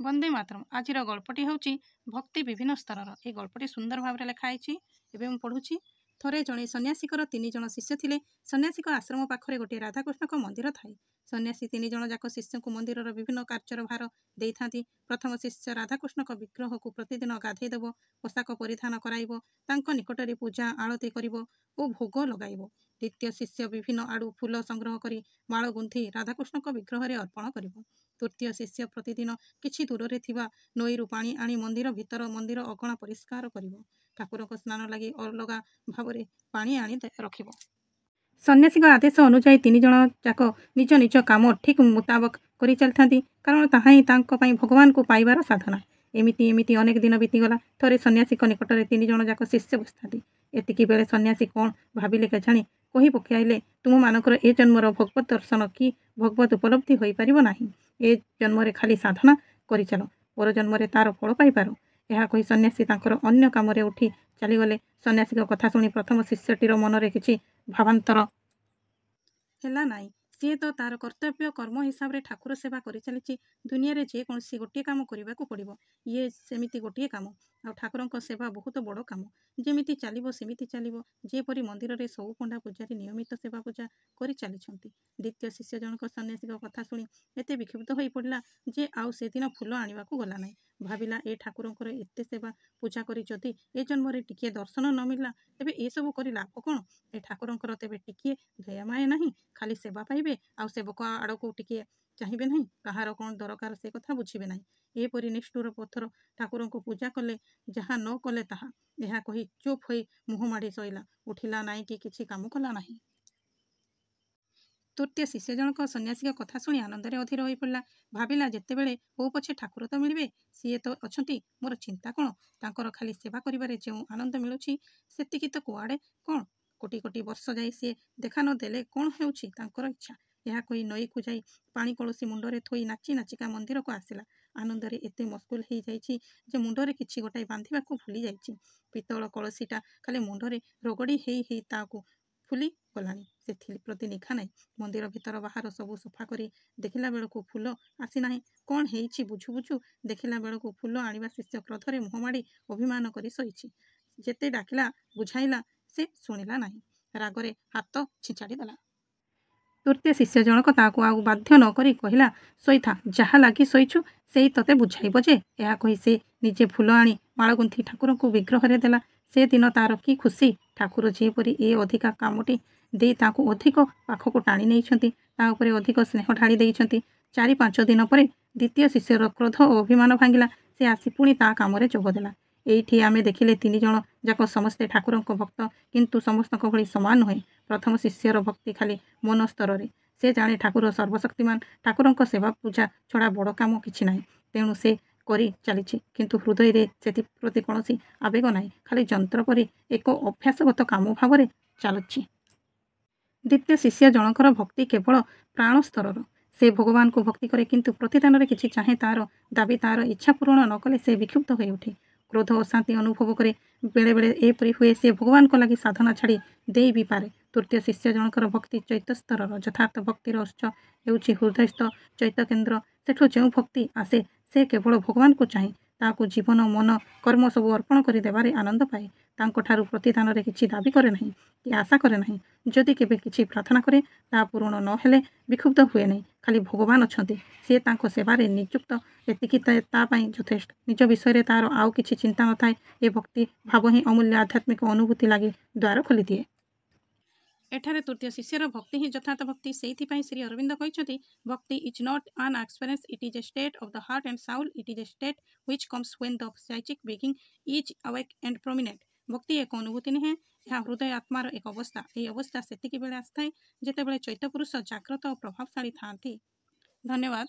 ବନ୍ଦେ ମାତରମ୍। ଆଜିର ଗଳ୍ପଟି ହେଉଛି ଭକ୍ତି ବିଭିନ୍ନ ସ୍ତରର। ଏ ଗଳ୍ପଟି ସୁନ୍ଦର ଭାବରେ ଲେଖା ହେଇଛି। ଏବେ ମୁଁ ପଢ଼ୁଛି। ଥରେ ଜଣେ ସନ୍ନ୍ୟାସୀଙ୍କର ତିନି ଜଣ ଶିଷ୍ୟ ଥିଲେ। ସନ୍ନ୍ୟାସୀଙ୍କ ଆଶ୍ରମ ପାଖରେ ଗୋଟିଏ ରାଧାକୃଷ୍ଣଙ୍କ ମନ୍ଦିର ଥାଏ। ସନ୍ନ୍ୟାସୀ ତିନି ଜଣ ଯାକ ଶିଷ୍ୟଙ୍କୁ ମନ୍ଦିରର ବିଭିନ୍ନ କାର୍ଯ୍ୟର ଭାର ଦେଇଥାନ୍ତି। ପ୍ରଥମ ଶିଷ୍ୟ ରାଧାକୃଷ୍ଣଙ୍କ ବିଗ୍ରହକୁ ପ୍ରତିଦିନ ଗାଧେଇ ଦେବ, ପୋଷାକ ପରିଧାନ କରାଇବ, ତାଙ୍କ ନିକଟରେ ପୂଜା ଆଳତି କରିବ ଓ ଭୋଗ ଲଗାଇବ। ଦ୍ୱିତୀୟ ଶିଷ୍ୟ ବିଭିନ୍ନ ଆଡ଼ୁ ଫୁଲ ସଂଗ୍ରହ କରି ମାଳ ଗୁନ୍ଥି ରାଧାକୃଷ୍ଣଙ୍କ ବିଗ୍ରହରେ ଅର୍ପଣ କରିବ। ତୃତୀୟ ଶିଷ୍ୟ ପ୍ରତିଦିନ କିଛି ଦୂରରେ ଥିବା ନଈରୁ ପାଣି ଆଣି ମନ୍ଦିର ଭିତର, ମନ୍ଦିର ଅଗଣା ପରିଷ୍କାର କରିବ। ଠାକୁରଙ୍କ ସ୍ନାନ ଲାଗି ଅଲଗା ଭାବରେ ପାଣି ଆଣି ରଖିବ। ସନ୍ନ୍ୟାସୀଙ୍କ ଆଦେଶ ଅନୁଯାୟୀ ତିନି ଜଣ ଯାକ ନିଜ ନିଜ କାମ ଠିକ୍ ମୁତାବକ କରି ଚାଲିଥାନ୍ତି, କାରଣ ତାହା ହିଁ ତାଙ୍କ ପାଇଁ ଭଗବାନଙ୍କୁ ପାଇବାର ସାଧନା। ଏମିତି ଏମିତି ଅନେକ ଦିନ ବିତିଗଲା। ଥରେ ସନ୍ନ୍ୟାସୀଙ୍କ ନିକଟରେ ତିନି ଜଣ ଯାକ ଶିଷ୍ୟ ବସିଥାନ୍ତି। ଏତିକି ବେଳେ ସନ୍ନ୍ୟାସୀ କ'ଣ ଭାବିଲେ କେଜାଣି, କହି ପକାଇଲେ, "ତୁମମାନଙ୍କର ଏ ଜନ୍ମର ଭଗବତ ଦର୍ଶନ କି ଭଗବତ ଉପଲବ୍ଧି ହୋଇପାରିବ ନାହିଁ। ଏ ଜନ୍ମରେ ଖାଲି ସାଧନା କରିଚାଲ, ପର ଜନ୍ମରେ ତା'ର ଫଳ ପାଇପାର।" ଏହା କହି ସନ୍ନ୍ୟାସୀ ତାଙ୍କର ଅନ୍ୟ କାମରେ ଉଠି ଚାଲିଗଲେ। ସନ୍ନ୍ୟାସୀଙ୍କ କଥା ଶୁଣି ପ୍ରଥମ ଶିଷ୍ୟଟିର ମନରେ କିଛି ଭାବାନ୍ତର ହେଲା ନାହିଁ। ସିଏ ତ ତା'ର କର୍ତ୍ତବ୍ୟ କର୍ମ ହିସାବରେ ଠାକୁର ସେବା କରିଚାଲିଛି। ଦୁନିଆରେ ଯେକୌଣସି ଗୋଟିଏ କାମ କରିବାକୁ ପଡ଼ିବ। ଇଏ ସେମିତି ଗୋଟିଏ କାମ। ଆଉ ଠାକୁରଙ୍କ ସେବା ବହୁତ ବଡ଼ କାମ। ଯେମିତି ଚାଲିବ ସେମିତି ଚାଲିବ, ଯେପରି ମନ୍ଦିରରେ ସବୁ ପଣ୍ଡା ପୂଜାରୀ ନିୟମିତ ସେବା ପୂଜା କରି ଚାଲିଛନ୍ତି। ଦ୍ୱିତୀୟ ଶିଷ୍ୟ ଜଣକ ସନ୍ନ୍ୟାସୀଙ୍କ କଥା ଶୁଣି ଏତେ ବିକ୍ଷୁବ୍ଧ ହୋଇ ପଡ଼ିଲା ଯେ ଆଉ ସେଦିନ ଫୁଲ ଆଣିବାକୁ ଗଲା ନାହିଁ। ଭାବିଲା, ଏ ଠାକୁରଙ୍କର ଏତେ ସେବା ପୂଜା କରି ଯଦି ଏ ଜନ୍ମରେ ଟିକିଏ ଦର୍ଶନ ନ ମିଳିଲା, ତେବେ ଏସବୁ କରି ଲାଭ କ'ଣ? ଏ ଠାକୁରଙ୍କର ତେବେ ଟିକିଏ ଦୟାମାୟା ନାହିଁ। ଖାଲି ସେବା ପାଇବେ, ଆଉ ସେବକ ଆଡ଼କୁ ଟିକିଏ ଚାହିଁବେ ନାହିଁ। କାହାର କ'ଣ ଦରକାର, ସେ କଥା ବୁଝିବେ ନାହିଁ। ଏପରି ନିଷ୍ଠୁର ପଥର ଠାକୁରଙ୍କୁ ପୂଜା କଲେ ଯାହା, ନ କଲେ ତାହା। ଏହା କହି ଚୁପ୍ ହୋଇ ମୁହଁ ମାଡ଼ି ଶୋଇଲା। ଉଠିଲା ନାହିଁ କି କିଛି କାମ କଲା ନାହିଁ। ତୃତୀୟ ଶିଷ୍ୟ ଜଣକ ସନ୍ନ୍ୟାସୀଙ୍କ କଥା ଶୁଣି ଆନନ୍ଦରେ ଅଧୀର ହୋଇପଡ଼ିଲା। ଭାବିଲା, ଯେତେବେଳେ ହଉ ପଛେ ଠାକୁର ତ ମିଳିବେ। ସିଏ ତ ଅଛନ୍ତି, ମୋର ଚିନ୍ତା କ'ଣ? ତାଙ୍କର ଖାଲି ସେବା କରିବାରେ ଯେଉଁ ଆନନ୍ଦ ମିଳୁଛି, ସେତିକି ତ କୁଆଡ଼େ କ'ଣ? କୋଟି କୋଟି ବର୍ଷ ଯାଇ ସିଏ ଦେଖା ନ ଦେଲେ କ'ଣ ହେଉଛି, ତାଙ୍କର ଇଚ୍ଛା। ଏହା କହି ନଈକୁ ଯାଇ ପାଣି କଳସୀ ମୁଣ୍ଡରେ ଥୋଇ ନାଚି ନାଚିକା ମନ୍ଦିରକୁ ଆସିଲା। ଆନନ୍ଦରେ ଏତେ ମସଗୁଲ ହେଇଯାଇଛି ଯେ ମୁଣ୍ଡରେ କିଛି ଗୋଟାଏ ବାନ୍ଧିବାକୁ ଭୁଲି ଯାଇଛି। ପିତ୍ତଳ କଳସୀଟା ଖାଲି ମୁଣ୍ଡରେ ରଗଡ଼ି ହେଇ ହେଇ ତାକୁ ଫୁଲି ଗଲାଣି, ସେଥିପ୍ରତି ନିଘା ନାହିଁ। ମନ୍ଦିର ଭିତର ବାହାର ସବୁ ସଫା କରି ଦେଖିଲା ବେଳକୁ ଫୁଲ ଆସିନାହିଁ। କ'ଣ ହେଇଛି ବୁଝୁ ବୁଝୁ ଦେଖିଲା ବେଳକୁ ଫୁଲ ଆଣିବା ଶିଷ୍ୟ କ୍ରୋଧରେ ମୁହଁ ମାଡ଼ି ଅଭିମାନ କରି ଶୋଇଛି। ଯେତେ ଡାକିଲା ବୁଝାଇଲା, ସେ ଶୁଣିଲା ନାହିଁ। ରାଗରେ ହାତ ଛିଞ୍ଚାଡ଼ି ଦେଲା। ତୃତୀୟ ଶିଷ୍ୟ ଜଣକ ତାକୁ ଆଉ ବାଧ୍ୟ ନ କରି କହିଲା, "ଶୋଇଥା, ଯାହା ଲାଗି ଶୋଇଛୁ ସେଇ ତତେ ବୁଝାଇବ ଯେ।" ଏହା କହି ସେ ନିଜେ ଫୁଲ ଆଣି ମାଳ ଗୁନ୍ଥି ଠାକୁରଙ୍କୁ ବିଗ୍ରହରେ ଦେଲା। ସେ ଦିନ ତା'ର କି ଖୁସି! ଠାକୁର ଯେପରି ଏ ଅଧିକା କାମଟି ଦେଇ ତାକୁ ଅଧିକ ପାଖକୁ ଟାଣି ନେଇଛନ୍ତି, ତା ଉପରେ ଅଧିକ ସ୍ନେହ ଢାଳି ଦେଇଛନ୍ତି। 4-5 ଦିନ ପରେ ଦ୍ୱିତୀୟ ଶିଷ୍ୟର କ୍ରୋଧ ଓ ଅଭିମାନ ଭାଙ୍ଗିଲା। ସେ ଆସି ପୁଣି ତା କାମରେ ଯୋଗ ଦେଲା। ଏଇଠି ଆମେ ଦେଖିଲେ, ତିନି ଜଣ ଯାକ ସମସ୍ତେ ଠାକୁରଙ୍କ ଭକ୍ତ, କିନ୍ତୁ ସମସ୍ତଙ୍କ ଭଳି ସମାନ ନୁହେଁ। ପ୍ରଥମ ଶିଷ୍ୟର ଭକ୍ତି ଖାଲି ମନ ସ୍ତରରେ। ସେ ଜାଣେ ଠାକୁର ସର୍ବଶକ୍ତିମାନ, ଠାକୁରଙ୍କ ସେବା ପୂଜା ଛଡ଼ା ବଡ଼ କାମ କିଛି ନାହିଁ। ତେଣୁ ସେ କରି ଚାଲିଛି। କିନ୍ତୁ ହୃଦୟରେ ସେଥିପ୍ରତି କୌଣସି ଆବେଗ ନାହିଁ। ଖାଲି ଯନ୍ତ୍ର ପରି ଏକ ଅଭ୍ୟାସଗତ କାମ ଭାବରେ ଚାଲୁଛି। ଦ୍ୱିତୀୟ ଶିଷ୍ୟ ଜଣକର ଭକ୍ତି କେବଳ ପ୍ରାଣ ସ୍ତରର। ସେ ଭଗବାନଙ୍କୁ ଭକ୍ତି କରେ, କିନ୍ତୁ ପ୍ରତିଦାନରେ କିଛି ଚାହେଁ। ତା'ର ଦାବି, ତା'ର ଇଚ୍ଛା ପୂରଣ ନ କଲେ ସେ ବିକ୍ଷୁବ୍ଧ ହୋଇଉଠେ, କ୍ରୋଧ, ଅଶାନ୍ତି ଅନୁଭବ କରେ। ବେଳେବେଳେ ଏପରି ହୁଏ, ସେ ଭଗବାନଙ୍କ ଲାଗି ସାଧନା ଛାଡ଼ି ଦେଇ ବି ପାରେ। ତୃତୀୟ ଶିଷ୍ୟ ଜଣକର ଭକ୍ତି ଚୈତ୍ୟସ୍ତରର। ଯଥାର୍ଥ ଭକ୍ତିର ଉତ୍ସ ହେଉଛି ହୃଦୟସ୍ଥ ଚୈତ୍ୟକେନ୍ଦ୍ର। ସେଠୁ ଯେଉଁ ଭକ୍ତି ଆସେ, ସେ କେବଳ ଭଗବାନଙ୍କୁ ଚାହେଁ। ତାକୁ ଜୀବନ, ମନ, କର୍ମ ସବୁ ଅର୍ପଣ କରି ଦେବାରେ ଆନନ୍ଦ ପାଏ। ତାଙ୍କଠାରୁ ପ୍ରତିଦାନରେ କିଛି ଦାବି କରେ ନାହିଁ କି ଆଶା କରେ ନାହିଁ। ଯଦି କେବେ କିଛି ପ୍ରାର୍ଥନା କରେ, ତାହା ପୂରଣ ନ ହେଲେ ବିକ୍ଷୁବ୍ଧ ହୁଏ ନାହିଁ। ଖାଲି ଭଗବାନ ଅଛନ୍ତି, ସେ ତାଙ୍କ ସେବାରେ ନିଯୁକ୍ତ, ଏତିକି ତା ପାଇଁ ଯଥେଷ୍ଟ। ନିଜ ବିଷୟରେ ତା'ର ଆଉ କିଛି ଚିନ୍ତା ନଥାଏ। ଏ ଭକ୍ତି ଭାବ ହିଁ ଅମୂଲ୍ୟ ଆଧ୍ୟାତ୍ମିକ ଅନୁଭୂତି ଲାଗି ଦ୍ୱାର ଖୋଲିଦିଏ। ଏଠାରେ ତୃତୀୟ ଶିଷ୍ୟର ଭକ୍ତି ହିଁ ଯଥାର୍ଥ ଭକ୍ତି। ସେଇଥିପାଇଁ ଶ୍ରୀ ଅରବିନ୍ଦ କହିଛନ୍ତି, "Bhakti is not an experience, it is a state of the heart and soul. It is a state which comes when the psychic being is awake and prominent." ଭକ୍ତି ଏକ ଅନୁଭୂତି ନୁହେଁ, ଏହା ହୃଦୟ ଆତ୍ମାର ଏକ ଅବସ୍ଥା। ଏହି ଅବସ୍ଥା ସେତିକି ବେଳେ ଆସିଥାଏ, ଯେତେବେଳେ ଚୈତ୍ୟପୁରୁଷ ଜାଗ୍ରତ ଓ ପ୍ରଭାବଶାଳୀ ଥାଆନ୍ତି। ଧନ୍ୟବାଦ।